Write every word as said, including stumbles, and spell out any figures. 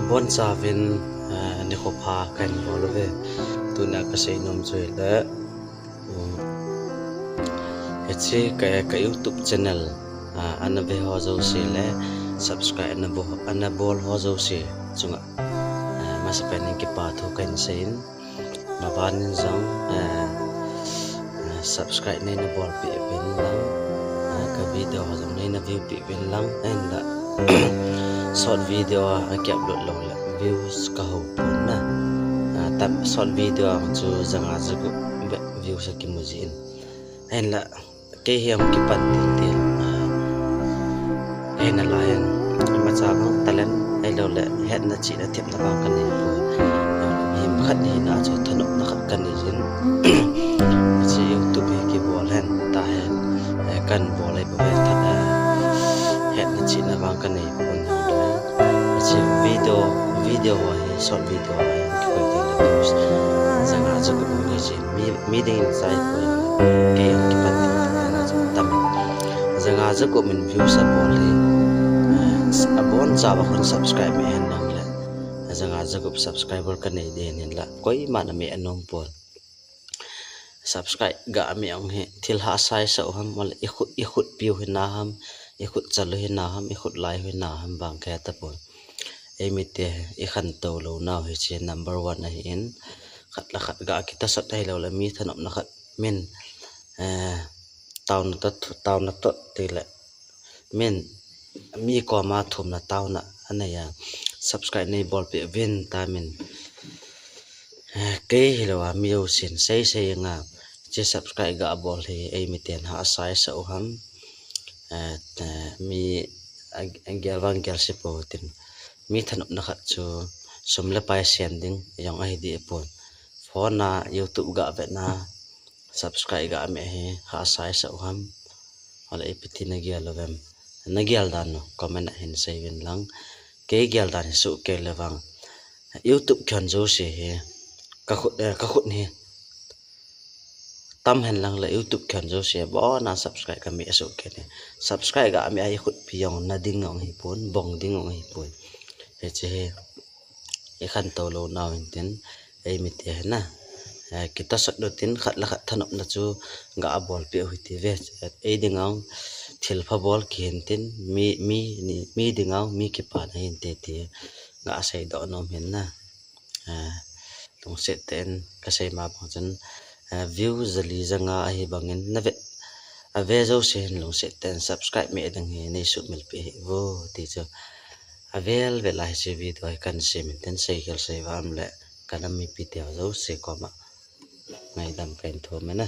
Bonchauvin, eh, nikho pha kahin bol uve. Tuna kasei nom chu ahile, um, hiche ka, ka YouTube channel, ah, ana ve ho jouse le subscribe ana bo, ana bol ho jouse chunga, eh, masapen in kipa thu kahin seiyin. Maban in jong, eh, eh, subscribe neina bolpeh uvin lang, eh, ka video ho jong neina view peh uvin lang, ahinla short video a ki-upload lou le views kahou pon na. Ah, tam short video a chu janga jagup views akimu jin. Ahinla kei hi ahung kipan tiltil, ah, hina lai in, imacha vang talent, ahilouleh hetna chihna thepna vang kanei poi. Mihem khat hina chu thanopna khat kanei jin. Hiche YouTube hi kibol hen, tahen, eh, kahin bol ahi bouve, tha, eh, hetna chihna vang kanei pon. Hiche video, video ho hi, short video ho hi, kikoi teng le views janga jagup hung hi jin. Mi, mi dingin chai poi. Kei hung kipan ding, ana chu tam. Janga jagup in views abol hi, eh, abonchauva khun subscribe meh hen lang le, janga jagup subscriber kanei ding hinla, koiman ameh anom pon. Subscribe ga meh ong hi thil hahsa isah u ham, ole ikhut, ikhutpiu hina ham, ikhutchal u hina ham, ikhutlai u hina ham vang kahe tapon. Eimite ikhantou lounau hiche number one ahin, khat le khat ga kitosot ahilouleh mi thanopna khat min, eh, taona toh, taona toh tile min, mi koma thumna taona anei a, subscribe neibolpeh uvin tamin. Eh, kei hilouva mi jousen seisei inga, hiche subscribe ga bol hi eimiten hahsa isah u ham. Eh, mi agel vang gelse pou tin, mi thanopna khat chu sum le pai sen ding jong ahi deh pon. Phone a YouTube ga vetna subscribe ga meh hi hahsa isah u ham? Ole ipi ti nagel uvem? Nagel dan u comment a hin seiuvin lang. Kei gel dan hi sohkei le vang, YouTube kihon jouse hi, kakhut, eh, kakhut hi tam hen lang le YouTube kihon jouse abona subscribe kameh sohkei ne. Subscribe ga meh a ikhutpi jong nading jong hipon, bong ding jong hipon. Hiche hi ikhantou lounau hintin, eimite hina, eh, kitosot utin, khat le khat thanopna chu ga bolpeh u hite ve. Ei dinga thilpha bol kihintin, mi, mi, mi dinga mi kipana hinte ti ga seidoh nom hin na. Eh, lungset tah in kasei ma bang chun, eh, view jali janga ahi bangin nave, ave jouse hin lungset tah in subscribe meh ding hi neisumilpeh hih uvo ti chu avel vel a hiche video hi kahin sem in tin, seikhel seivam le kanam mipite ho jouse koma ngaidam kahin thum e na.